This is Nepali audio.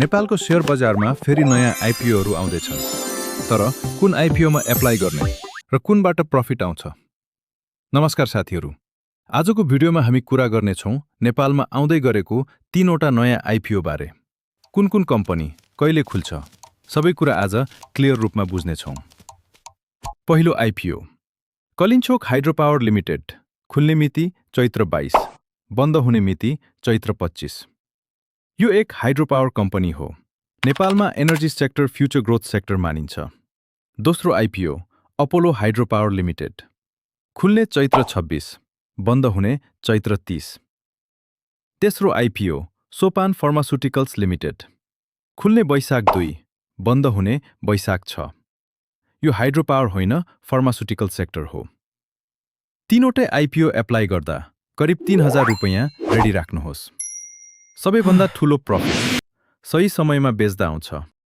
नेपालको शेयर बजारमा फेरि नयाँ आइपिओहरू आउँदैछन्। तर कुन आइपिओमा एप्लाई गर्ने र कुनबाट प्रफिट आउँछ? नमस्कार साथीहरू, आजको भिडियोमा हामी कुरा गर्नेछौँ नेपालमा आउँदै गरेको 3वटा नयाँ आइपिओ बारे। कुन कुन कम्पनी कहिले खुल्छ, सबै कुरा आज क्लियर रूपमा बुझ्नेछौँ। पहिलो आइपिओ कलिन्चोक हाइड्रो पावर लिमिटेड। खुल्ने मिति चैत्र 22, बन्द हुने मिति चैत्र 25। यो एक हाइड्रो पावर कम्पनी हो। नेपालमा energy sector future growth sector मानिन्छ। दोस्रो IPO Apollo hydro power limited. खुल्ने चैत्र 26, बन्द हुने चैत्र 30। तेस्रो आइपिओ सोपान फार्मास्युटिकल्स लिमिटेड। खुल्ने वैशाख 2, बन्द हुने वैशाख 6। यो हाइड्रो पावर होइन, फार्मास्युटिकल सेक्टर हो। तीनवटै आइपिओ एप्लाई गर्दा करिब 3000 रुपैयाँ रेडी राख्नुहोस्। सबैभन्दा ठूलो प्रफिट सही समयमा बेच्दा आउँछ।